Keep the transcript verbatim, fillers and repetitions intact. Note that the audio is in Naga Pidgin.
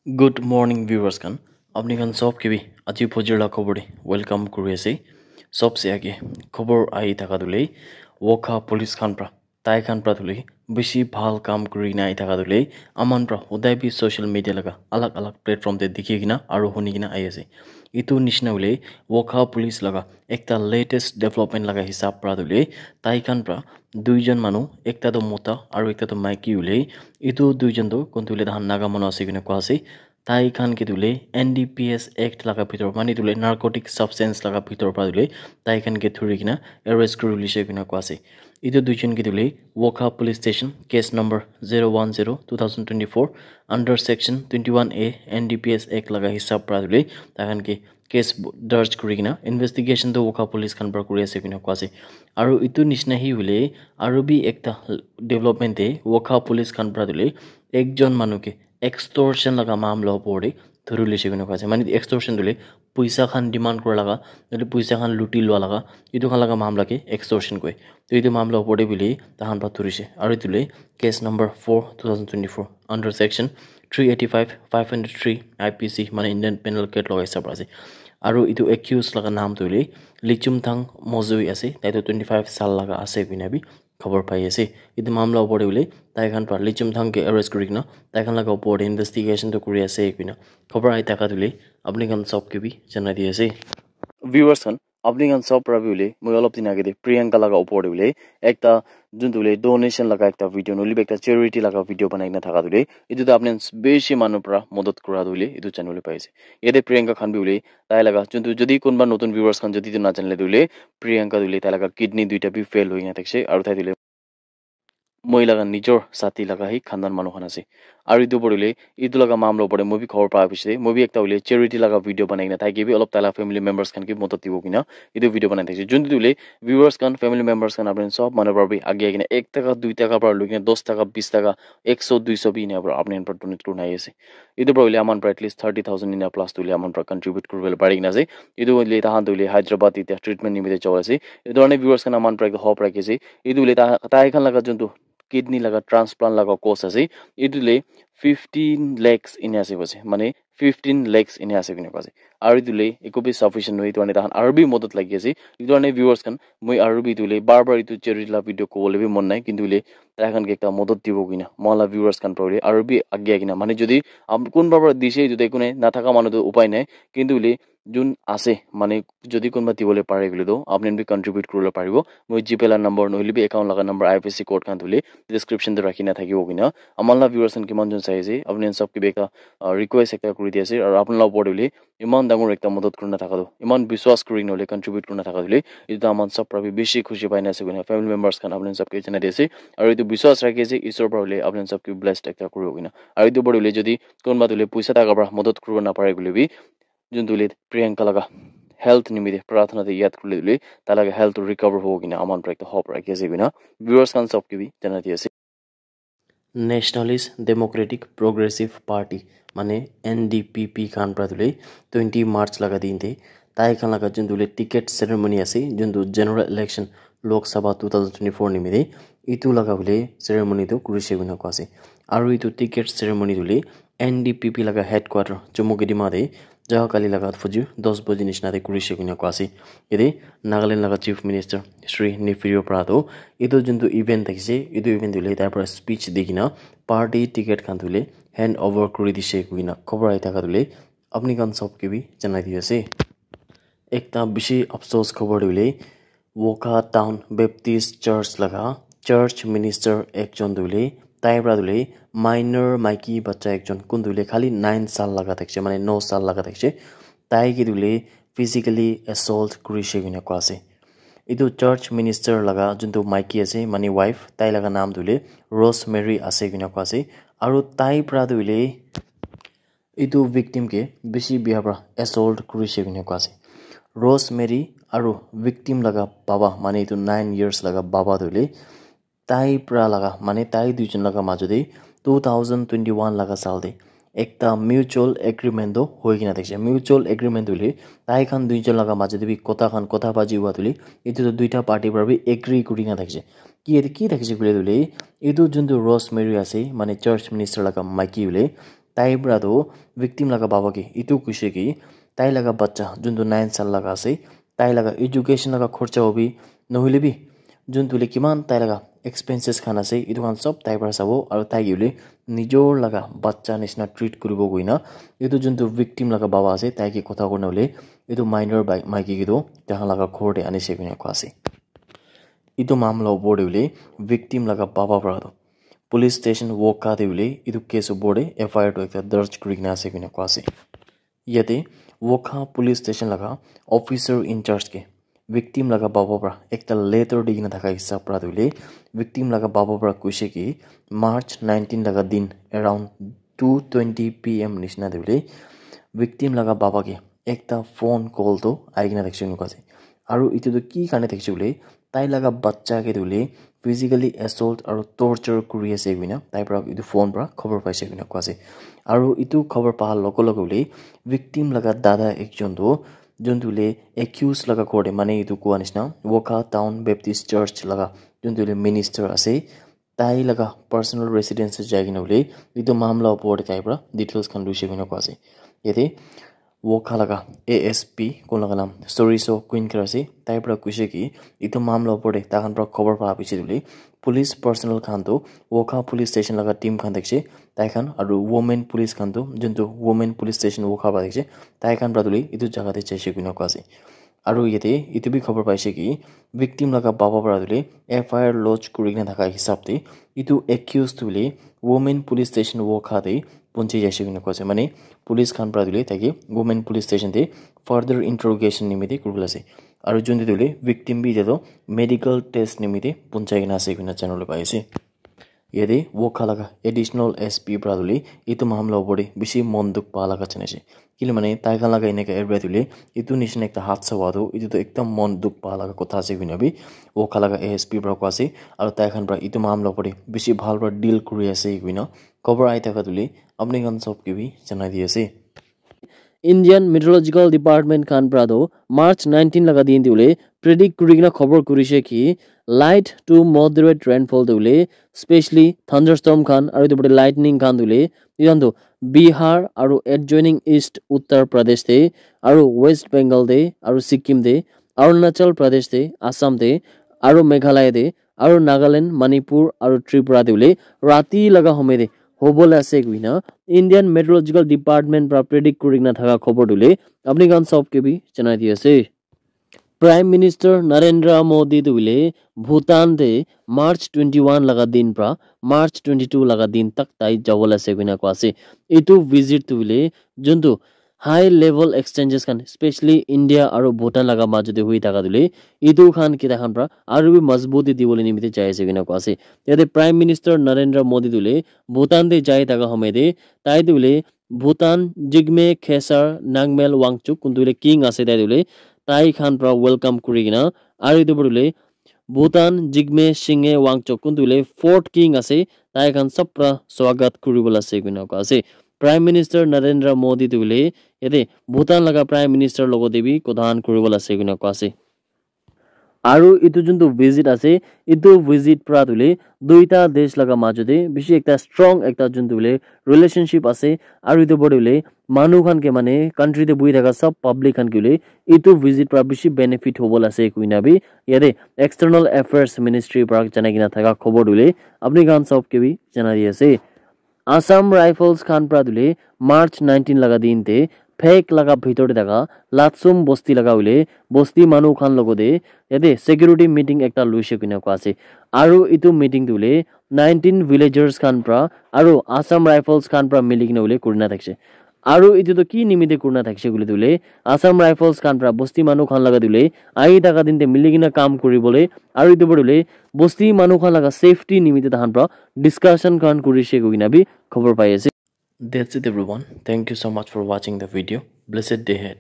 Good morning, viewers khan. Apni khan sob ke bi aji bojor la khobor te welcome kuri ase. Sob se age khobor ahi thaka tu le Wokha police khan pra, tai khan pra tu le bishi bhal kam kuri na ahi thaka tu le aman pra hodai bi social media laga alag alag platform te dikhi kena aru huni kena ahi ase. Itu nishina hoile Wokha police laga ekta latest development laga hisab pra tu le tai khan pra duijon manu, ekta tu mota aru ekta tu maiki hoile, itu duijon tu kuntu hoile tahan Naga manu ase koina koa ase. Tai khan ke tu hoile N D P S Act laga bhitor, mane tu hoile narcotic substance laga bhitor pra tu hoile tai khan ke dhuri kena arrest kuri lishe koina koa ase. Itu duijon ke tu hoile Wokha police station case number zero one zero two thousand twenty-four under section twenty-one A N D P S Act laga hisab pra tu hoile tai khan ke case darj kuri kena investigation tu Wokha police khan pra kuri ase koina koa ase. Aru itu nishina hi hoile aru bi ekta development te Wokha police khan pra tu hoile ekjon manu ke extortion laga mamla opor te dhuri lishe koina koa ase. Mane extortion tu hoile puisa khan demand kura laga, nohole puisa khan luti lua laga, itu khan laga mamla ke extortion koi. To itu mamla opor te bole tahan pra dhurishe. Aru itu le case number four two thousand twenty-four under section three eighty-five five hundred three I P C, mane Indian Penal Code laga hisab pra ase. Aru itu accused laga naam tu hoile Lichumthang Mozui ase. Tai tu twenty-five saal laga ase koina bi khobor pai ase. Itu mamla opor te hoile tai khan pra Lichumthang ke arrest kuri kena tai khan laga opor te investigation tu kuri ase koina khobor ahi thaka tu hoile apni khan sob ke bi janai di ase. Viewers khan, apni khan sob pra bi hoile moi olop din age te Priyanka laga opor te hoile ekta juntu hoile donation laga ekta video nohole bi ekta charity laga video banai kena thaka tu hoile itu tu apni khan bishi manu pra madad kura tu hoile itu janibole pai ase. Yate Priyanka khan bi hoile tai laga juntu jodi kunba notun viewers khan jodi tu najanile tu hoile Priyanka tu hoile tai laga kidney duita bi fail hoi kena thakishe aru tai tu hoile moi laga nijor sati laga hi khandan manu khan ase. Aru itu opor te hoile itu laga mamla opor te moi bi khobor pa bishi moi bi ekta hoile charity laga video banai kena tai ke bi olop tai laga family members khan ke madad dibo koina itu video banai thakishe. Juntu tu hoile viewers khan, family members khan, apni khan sob manu pra bi age kena ek taka, dui taka pra loi kena dos taka, bis taka, ekso, duiso bi ena pra apni khan pra donate kurina ahi ase. Itu pra hoile aman pra at least thirty thousand ena plus tu hoile aman pra contribute kuribole pari kena ase. Itu hoile tahan tu hoile Hyderabad itya treatment nimite jabo ase. Itu karne viewers khan aman pra ekta hope rakhi ase. Itu hoile ta-, tai khan laga juntu kidney laga transplant laga cost ase. Itu hoile fifteen lakhs ena ase koise. Mane fifteen lakhs ena ase koina koise. Aru itu hoile eku bi sufficient nohoi, itu karne tahan aru bi madad lagi ase. Itu karne viewers khan, moi aru bi itu hoile bar bar itu charity la video kobole bi mon nai, kintu hoile tai khan ke ekta madad dibo koina, moi la viewers khan pra hoile aru bi age kena, mane jodi am-, kunba pra dise, itu te kune nathaka manu tu upai nai, kintu hoile jun ase, mane jodi kunba dibole pare koile tu apni khan bi contribute kuribole paribo. Moi GPay la number nohole bi account laga number, I F S C code khan tu hoile description te rakhi na thakibo koina. Aman la viewers khan kiman jun sai ase, apni khan sob ke bi ekta, ah, request ekta kuri di ase, aru apni la opor te hoile iman dangor ekta madad kurina thaka tu, iman biswas kuri na hoile contribute kurina thaka tu hoile, itu tu aman sob pra bi bishi khushi pai na ase koina family members khan apni khan sob ke janai di ase. Aru itu biswas rakhi ase, Isor pra hoile apni khan sob ke blessed ekta kuribo koina. Aru itu opor te hoile jodi kunba tu hoile puisa taka pra madad kuribo na pare koile bi, juntu hoile Priyanka laga health nimite prarthana te yad kurile hoile tai laga health tu recover hobo koina aman pra ekta hope rakhi ase koina viewers khan sob ke bi janai di ase. Nationalist Democratic Progressive Party, mane N D P P khan pra tu hoile twenty March laga din te tai khan laga juntu hoile ticket ceremony ase, juntu general election Lok Sabha two thousand twenty-four nimite, itu laga hoile ceremony tu kurishe koina koa ase. Aru itu ticket ceremony tu hoile N D P P laga headquarter Chumukedima te jaga kali laga fujir dos baji nishina te kurishe koina koa ase. Yate Nagaland laga Chief Minister Shri Neiphiu Rio pra tu itu juntu event thakishe, itu event tu hoile tai pra speech di kena party ticket khan tu hoile hand over kuri dishe koina khobor ahi thaka tu hoile apni khan sob ke bi janai di ase. Ekta bishi afsos khobor tu hoile Wokha Town Baptist Church laga church minister ekjon tu hoile tai pra tu hoile minor maiki bacha ekjon kuntu hoile khali nine saal laga thakishe, mane no saal laga thakishe, tai ke tu hoile physically assault kurishe koina koa ase. Itu church minister laga juntu maiki ase, mane wife, tai laga naam tu hoile Rosemary ase koina koa ase. Aru tai pra tu hoile itu victim ke bishi bia pra assault kurishe koina koa ase. Rosemary aru victim laga baba, mane itu nine years laga baba tu hoile tai pra laga, mane tai duijon laga majo te two thousand twenty-one laga saal te ekta mutual agreement tu hoi kena thakishe. Mutual agreement tu hoile tai khan duijon laga majo te bi kotha khan, kotha baji hua tu hoile itu tu duita party pra bi agree kuri kena thakishe. Ki yate ki thakishe koile tu hoile itu juntu Rosemary ase, mane church minister laga maiki hoile Tai para tu victim laga baba ke etu kuishe ki tai laga bacha juntu nine sal laga ase, tai laga education laga khorcha hobi, nohole bi juntu le kiman tai laga expenses khan ase, etu khan sob tai para sabo, aru tai ke hoile nijor laga bacha nishina treat kuribo koina etu juntu victim laga baba ase tai ke kotha kurina hoile etu minor bai maiki ke tu tai khan laga ghor te anishe koina koa ase. Etu mamla opor te hoile victim laga baba para tu police station Wokha te hoile etu case opor te F I R tu ekta darj kuri kena ase koina koa ase. Yate Wokha police station laga officer in charge ke victim laga baba para ekta letter di kena thaka hisab para tu hoile victim laga baba para kuishe ki March nineteen laga din around two twenty P M nishina te hoile victim laga baba ke ekta phone call tu ahi kena thakishe koina koa ase. Aru etu tu ki karne thakishe koile tai laga bacha ke tu hoile physically assault aru torture kuri ase koina tai para etu phone para khobor paishe koina koa ase. Aru etu khobor pa loge loge hoile victim laga dada ekjon tu juntu hoile accused laga ghor te mane etu koa nishina Wokha Town Baptist Church laga juntu hoile minister ase tai laga personal residence te jai kena hoile etu mamla opor te tai para details khan loishe koina koa ase. Yate Wokha laga A S P kun laga naam Soriso Queen kar ase, tai para kuishe ki etu mamla opor te tai khan para khobor pa piche tu hoile police personnel khan tu Wokha police station laga team khan thakishe, tai khan aru women police khan tu juntu women police station Wokha para thakishe tai khan para tu hoile etu jaga te jaishe koina koa ase. Aru yate etu bi khobor paishe ki victim laga baba para tu hoile F I R lodge kuri kena thaka hisab te etu accused tu hoile women police station Wokha te punchi jaishe koina koa ase, mane police khan para tu hoile tai ke women police station te further interrogation nimite kuribole ase. Aru juntu tu hoile victim bi etia tu medical test nimite punchai kena ase koina janabole pai ase. Yate Wokha laga additional S P para tu hoile etu mamla opor te bishi mon dukh pa laga janai ase. Kile mane tai khan laga eneka area tu hoile etu nishina ekta hadsa hua tu etu tu ekdam mon dukh pa laga kotha ase koina bi Wokha laga A S P para koa ase. Aru tai khan para etu mamla opor te bishi bhal para deal kuri ase koina khobor ahi thaka tu hoile apni khan sob ke bi janai di ase. Indian Meteorological Department khan para tu March nineteen laga din te hoile predict kuri kena khobor kurishe ki light to moderate rainfall te hoile specially thunderstorm khan aru etu opor te lightning khan te hoile etu khan tu Bihar aru adjoining East Uttar Pradesh te aru West Bengal te aru Sikkim te Arunachal Pradesh te Assam te aru Meghalaya te aru Nagaland, Manipur aru Tripura te hoile rati laga homoi te hobole ase koina Indian Meteorological Department para predict kuri kena thaka khobor tu hoile apni khan sob ke bi janai di ase. Prime Minister Narendra Modi tu hoile Bhutan te March twenty one laga din para March twenty two laga din tak tai jabole ase koina koa ase. Etu visit tu hoile juntu high level exchanges khan specially India aru Bhutan laga majot te hui thaka tu hoile etu khan kita khan para aru bi mazbuti dibole nimite jai ase koina koa ase. Yate Prime Minister Narendra Modi tu hoile Bhutan te jai thaka homoi te tai tu hoile Bhutan Jigme Khesar Nangmel Wangchuk kun tu hoile king ase tai tu hoile tai khan para welcome kuri kena aru etu opor te hoile Bhutan Jigme Shinge Wangchuk kun tu hoile fourth king ase tai khan sob para swagat kuribole ase koina koa ase. Prime Minister Narendra Modi tu hoile yate Bhutan laga Prime Minister logot te bi kotha khan kuribole ase koina koa ase. Aru etu juntu visit ase, etu visit para tu hoile duita desh laga majot te bishi ekta strong ekta juntu hoile relationship ase. Aru etu opor te hoile manu khan ke mane country te buhi thaka sob public khan ke hoile etu visit para bishi benefit hobole ase koina bi yate External Affairs Ministry para janai kena thaka khobor tu hoile apni khan sob ke bi janai di ase. Assam Rifles khan para tu hoile March nineteen laga din te phek laga bhitor te thaka Latsum bosti laga hoile bosti manu khan logot te yate security meeting ekta loishe koina koa ase. Aru etu meeting tu hoile nineteen villagers khan para aru Assam Rifles khan para mili kena hoile kurina thakishe. Aru etu tu ki nimite kurina thakishe koile tu hoile Assam Rifles khan para bosti manu khan laga tu hoile ahi thaka din te mili kena kam kuribole aru etu opor te hoile bosti manu khan laga safety nimite tahan para discussion khan kurishe koina bi khobor pai ase. That's it everyone. Thank you so much for watching the video. Blessed day ahead.